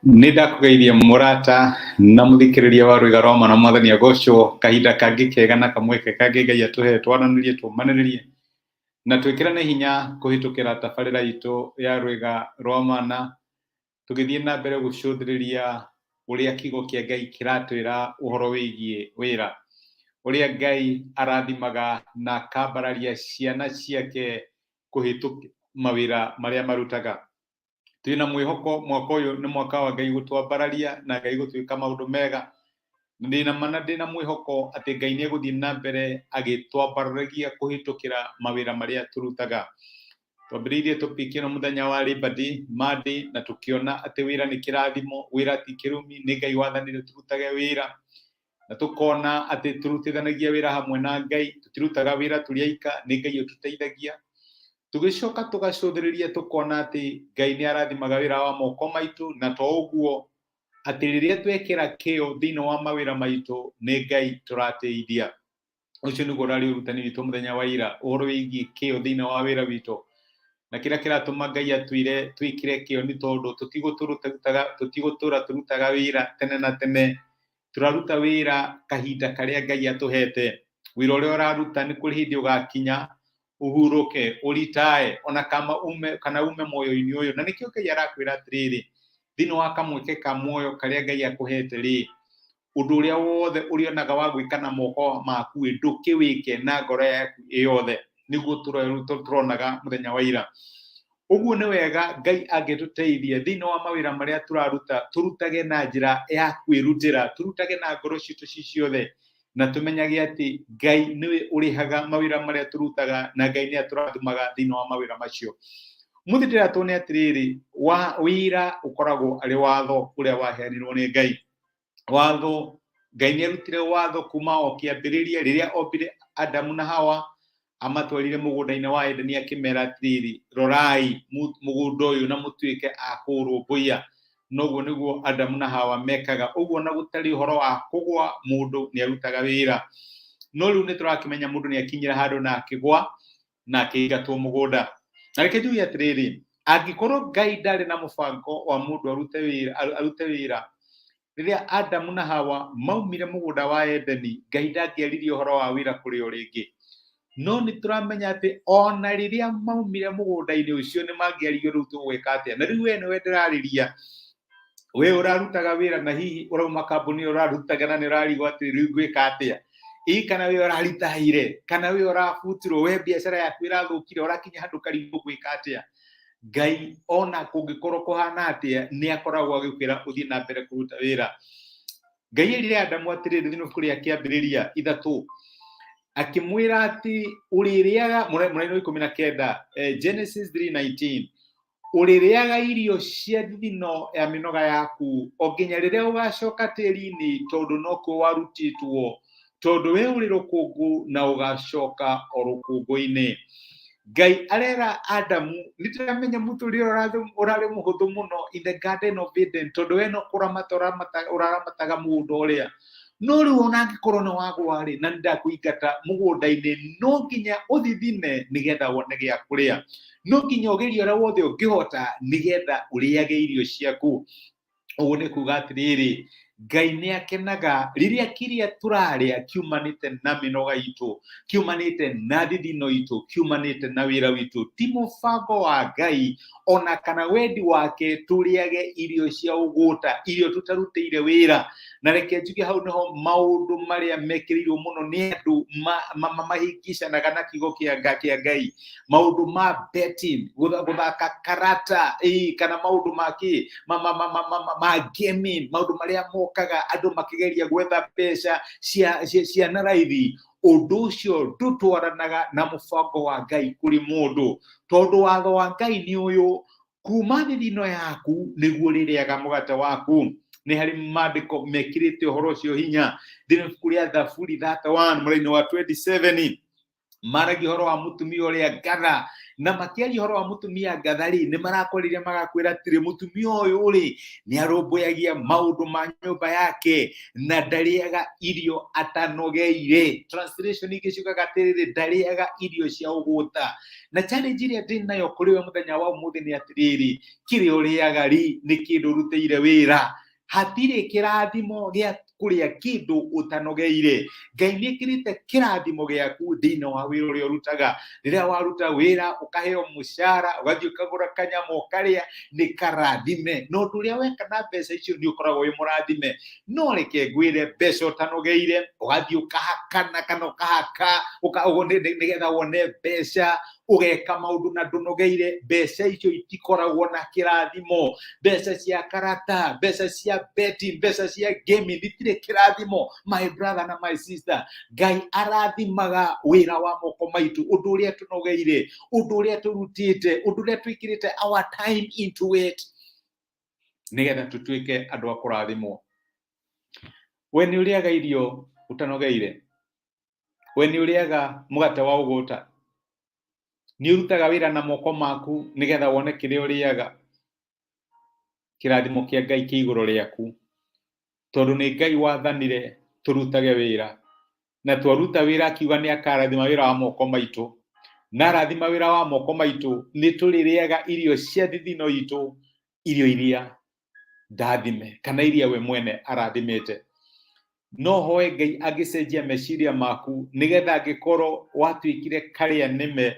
Nĩ ndakũgeithia mũrata na mũthikĩrĩria wa Rwĩga rwa Mwana. Mwathani agocwo. Kahinda kangĩ kega na kamweke kangĩ Ngai atũhe twaranĩrie, tũmanĩrĩrie na twĩkĩrane hinya kũhĩtũkĩra tabarĩra itũ ya Rwĩga rwa Mana, tũgĩthiĩ na mbere gũcũthĩrĩria ũrĩa kiugo kĩa Ngai kĩratwĩra ũhoro wĩgiĩ wĩra, ũrĩa Ngai arathimaga na akambararia ciana ciake kũhĩtũkĩra mawĩra marĩa marutaga. Twĩna mwĩhoko mwaka ũyũ nĩ mwaka wa Ngai gũtwambararia na Ngai gũtwĩka maũndũ mega. Na ndĩna ma na ndĩna mwĩhoko atĩ Ngai nĩ egũthiĩ na mbere agĩtwambararagia kũhĩtũkĩra mawĩra marĩa tũrutaga. Twambĩrĩirie topic ĩno mũthenya wa Labor Day, Monday, na tũkĩona atĩ wĩra nĩ kĩrathimo, wĩra ti kĩrumi, nĩ Ngai wathanire tũrutage wĩra. Na tũkona atĩ tũrutithanagia wĩra hamwe na Ngai, tũtirutaga wĩra tũrĩ aika, nĩ Ngai ũtũteithagia. Tũgĩcoka tũgacũthĩrĩria tũkona atĩ Ngai nĩ arathimaga wĩra wa moko maitũ, na to ũguo, atĩ rĩrĩa twekĩra kĩyo thĩinĩ wa mawĩra maitũ, nĩ Ngai tũrateithia. Ũcio nĩguo ũrarĩ ũrutani witũ mũthenya wa ira, ũhoro wĩgiĩ kĩyo thĩinĩ wa wĩra witũ. Na kĩrĩa kĩratũma Ngai atwĩre twĩkĩre kĩyo nĩ tondũ tũtigũtũra tũrutaga wĩra tene na tene. Tũraruta wĩra kahinda karĩa Ngai atũhete. Wĩra ũrĩa ũraruta nĩ kũrĩ hĩndĩ ũgakinya ũhurũke, ũritae, ona kama ume, kana ume muoyo-inĩ ũyũ. Na nĩkĩo Ngai arakwĩra atĩrĩrĩ, thĩinĩ wa kamweke ka muoyo karĩa Ngai akũhete rĩ, ũndũ ũrĩa wothe ũrĩonaga wa gwĩka na moko maku ĩ, ndũkĩwĩke na ngoro yaku ĩ yothe. Nĩguo tũronaga mũthenya wa ira. Ũguo nĩ wega Ngai angĩtũteithia thĩinĩ wa mawĩra marĩa tũraruta, tũrutage na njĩra ya kwĩrutĩra, tũrutage na ngoro citũ ci ciothe, na tũmenyage atĩ Ngai nĩwe ũrĩhaga mawĩra marĩa tũrutaga, na Ngai nĩ atũrathimaga thĩinĩ wa mawĩra macio. Mũthĩ ndĩra tuone atĩrĩrĩ, wa wĩra ũkoragwo arĩ watho ũrĩa waheanirwo nĩ Ngai. Watho, Ngai nĩ arutire watho kuma o kĩambĩrĩria rĩrĩa ombire Adamu na Hawa, amatwarire mũgũnda-inĩ wa Edeni akĩmera atĩrĩrĩ, rorai mũgũnda ũyũ na mũtuĩke a kũũrũmbũiya. Noguo nĩguo Adamu na Hawa mekaga. Ũguo na gũtarĩ ũhoro wa kũgwa, mũndũ nĩ arutaga wĩra. No rĩu nĩ tũrakĩmenya mũndũ nĩ akinyire handũ na akĩgwa na akĩingatwo mũgũnda. Na reke njuge atĩrĩrĩ, angĩkorwo Ngai ndarĩ na mũbango wa mũndũ arute wĩra, arute wĩra, rĩrĩa Adamu na Hawa maumire mũgũnda wa Edeni, Ngai ndangĩaririe ũhoro wa wĩra kũrĩ o rĩngĩ. No nĩ tũramenya atĩ ona rĩrĩa maumire mũgũnda-inĩ ũcio nĩ mangĩaririe rĩu tũgwĩka atĩa. Na rĩu we nĩwe ndĩrarĩria, we ũrarutaga wĩra na hihi ũrauma kambuni ĩyo ũrarutaga na nĩ ũrarigwo atĩ rĩu ngwĩka atĩa. Ĩ kana we ũraritahire, kana we ũrabutirwo, we biacara yaku ĩrathũkire, ũrakinya handũ ũkarigwo ngwĩka atĩa. Ngai ona kũngĩkorwo kũhana atĩa nĩ akoragwo agĩkwĩra ũthiĩ na mbere kũruta wĩra. Ngai erire Adamu atĩrĩrĩ thĩinĩ wa ibuku rĩa Kĩambĩrĩria 3, akĩmwĩra atĩ ũrĩrĩaga, mũraini wa 19, Genesis 3:19, ũrĩrĩaga irio cia thithino ya mĩnoga yaku o nginya rĩrĩa ũgacoka tĩri-inĩ, tondũ nokuo warutĩtwo, tondũ we ũrĩ rũkũngũ na ũgacoka o rũkũngũ-inĩ. Ngai arera Adamu, nĩ ndĩramenya mũtũrĩre ũrarĩ mũhũthũ mũno in the Garden of Eden, tondũ we no kũramata ũraramataga mũgũnda ũrĩa. No rĩu ona angĩkorwo nĩ wagwa rĩ, na nĩ ndakũingata mũgũnda-inĩ, no nginya ũthithine nĩgetha wone gĩa kũrĩa. No nginya ũgerie ũrĩa wothe ũngĩhota nĩgetha ũrĩage irio ciaku. Ũguo nĩ kuga atĩrĩrĩ, Ngai nĩ akenaga rĩrĩa kĩrĩa tũrarĩa kiumanĩte na mĩnoga itũ, kiumanĩte na thithino itũ, kiumanĩte na wĩra witũ. Ti mũbango wa Ngai ona kana wendi wake tũrĩage irio cia ũgũta, irio tũtarutĩire wĩra. Na reke njuge hau nĩho maũndũ marĩa mekĩrĩirwo mũno nĩ andũ mahĩngĩcanaga na kiugo kĩa Ngai. Maũndũ ma betting, gũthaka karata, kana maũndũ ma kĩ, ma gaming, maũndũ marĩa mokaga andũ makĩgeria gwetha mbeca cia na raithi. Ũndũ ũcio ndũtwaranaga na mũbango wa Ngai kũrĩ mũndũ, tondũ watho wa Ngai nĩ ũyũ, kuma thithino yaku nĩguo ũrĩrĩaga mũgate waku. Nĩ harĩ maandĩko mekĩrĩte ũhoro ũcio hinya thĩinĩ wa ibuku rĩa Thaburi 31 mũraini wa 27. Maragia ũhoro wa mũtumia ũrĩa ngatha, na makĩaria ũhoro wa mũtumia ngatha rĩ, nĩ marakwarĩria magakwĩra atĩrĩ, mũtumia ũyũ rĩ nĩ arũmbũyagia maũndũ ma nyũmba yake na ndarĩaga irio atanogeire. Translation ingĩ ciugaga atĩrĩrĩ, ndarĩaga irio cia ũgũta. Na challenge ĩrĩa ndĩ nayo kũrĩ we mũthenya wa ũmũthĩ nĩ atĩrĩrĩ, kĩrĩa ũrĩaga rĩ nĩ kĩndũ ũrutĩire wĩra. Hatirĩ kĩrathimo gĩa kũrĩa kĩndũ ũtanogeire. Ngai nĩ ĩkĩrĩte kĩrathimo gĩaku thĩinĩ wa wĩra ũrĩa ũrutaga. Rĩrĩa waruta wĩra ũkaheo mũcara, ũgathiĩ ũkagũra kanyama ũkarĩa, nĩ karathime. Na ũndũ ũrĩa weka na mbeca icio nĩ ũkoragwo wĩ mũrathime. No reke ngwĩre, mbeca ũtanogeire, ũgathiĩ ũkahakana kana ũkahaka nĩgetha wone mbeca, ũgeka maũndũ na ndũnogeire, mbeca icio itikoragwo na kĩrathimo. Mbeca cia karata, mbeca cia beti, mbeca cia gaming itirĩ kĩrathimo. My brother na my sister, Ngai arathimaga wĩra wa moko maitũ, ũndũ ũrĩa tũnogeire, ũndũ ũrĩa tũrutĩte, ũndũ ũrĩa twĩkĩrĩte our time into it, nĩgetha tũtuĩke andũ a kũrathimwo. We nĩ ũrĩaga irio ũtanogeire? We nĩ ũrĩaga mũgate wa ũgũta? Nĩ ũrutaga wĩra na moko maku nĩgetha wone kĩrĩa ũrĩaga? Kĩrathimo kĩa Ngai kĩ igũrũ rĩaku, tondũ nĩ Ngai wathanire tũrutage wĩra, na twaruta wĩra akiuga nĩ akarathima wĩra wa moko maitũ, na arathima wĩra wa moko maitũ nĩ tũrĩrĩaga irio cia thithino itũ, irio iria ndathime kana iria we mwene arathimĩte. No hoe Ngai angĩcenjia meciria maku, nĩgetha angĩkorwo watuĩkire karĩa nĩme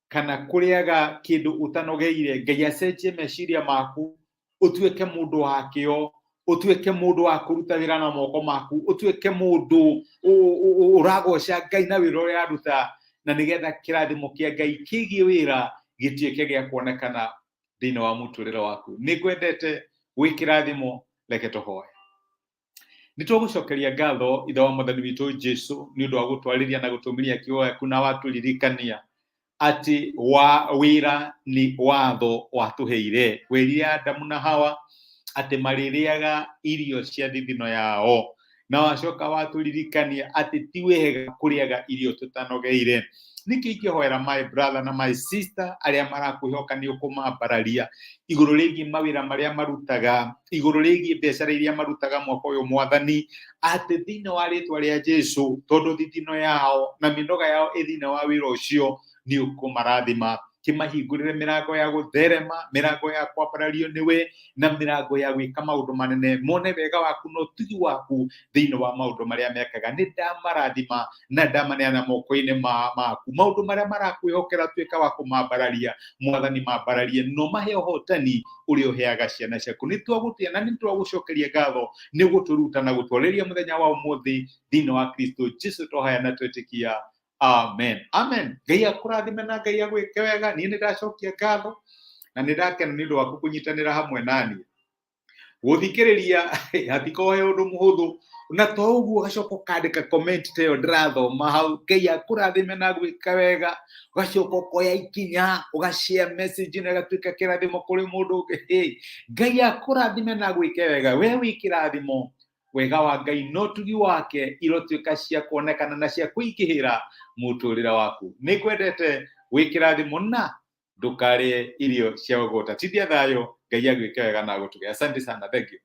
kana kũrĩaga kĩndũ ũtanogeire, Ngai acenjie meciria maku, ũtuĩke mũndũ wa kĩo, ũtuĩke mũndũ wa kũruta wĩra na moko maku, ũtuĩke mũndũ ũragoca Ngai na wĩra ũrĩa aruta, na nĩgetha kĩrathimo kĩa Ngai kĩgiĩ wĩra gĩtuĩke gĩa kuonekana thĩinĩ wa mũtũrĩre waku. Nĩ ngwendete, wĩ kĩrathimo, reke tũhoe. Nĩ tũgũcokeria ngatho Ithe wa Mwathani witũ Jesu nĩ ũndũ wa gũtwarĩria na gũtũmĩria kiugo gĩaku, na watũririkania atĩ wa wĩra nĩ watho watũheire. Werire Adamu na Hawa atĩ marĩrĩaga irio cia thithino yao, na wacoka watũririkania atĩ ti wega kũrĩaga irio tũtanogeire. Nĩkĩo ingĩhoera my brother na my sister arĩa marakwĩhoka nĩ ũkũmambararia igũrũ rĩgiĩ mawĩra marĩa marutaga, igũrũ rĩgiĩ biacara iria marutaga mwaka ũyũ, Mwathani, atĩ thĩinĩ wa rĩtwa rĩa Jesu, tondũ thithino yao na mĩnoga yao ĩ thĩinĩ wa wĩra ũcio, nĩ ũkũmarathima. Kĩmahingũrĩre mĩrango ya gũtherema, mĩrango ya kwambarario nĩwe, na mĩrango ya gwĩka maũndũ manene, mone wega waku na ũtugi waku thĩinĩ wa maũndũ marĩa mekaga. Nĩ ndamarathima na ndamaneana moko-inĩ maku. Maũndũ marĩa marakwĩhokera tuĩka wa kũmambararia, Mwathani, mambararie no mahe ũhotani ũrĩa ũheaga ciana ciaku. Nĩ twagũtĩa na nĩ twagũcokeria ngatho nĩ gũtũruta na gũtwarĩria mũthenya wa ũmũthĩ thĩinĩ wa Kristo Jesu twahoya na twetĩkia, amen, amen. Ngai akũrathime na Ngai agwĩke wega. Niĩ nĩ ndacokia ngatho na nĩ ndakena nĩ ũndũ waku kũnyitanĩra hamwe naniĩ gũthikĩrĩria. Hatikorwo he ũndũ mũhũthũ, na to ũguo ũgacoka ũkandĩka comment ta ĩyo ndĩrathoma hau, Ngai akũrathime na gwĩka wega, ũgacoka ũkoya ikinya ũgashare message na ĩgatuĩka kĩrathimo kũrĩ mũndũ ũngĩ. Ngai akũrathime na gwĩke wega, we wĩ kĩrathimo. Wega wa Ngai no tugi wake irotuĩka cia kuonekana na cia kũingĩhĩra mũtũrĩre waku. Nĩ ngwendete, wĩ kĩrathimo, na ndũkarĩe irio cia ũgũta. Tithia thayũ, Ngai agwĩke wega na agũtuge. Asante sana, thank you.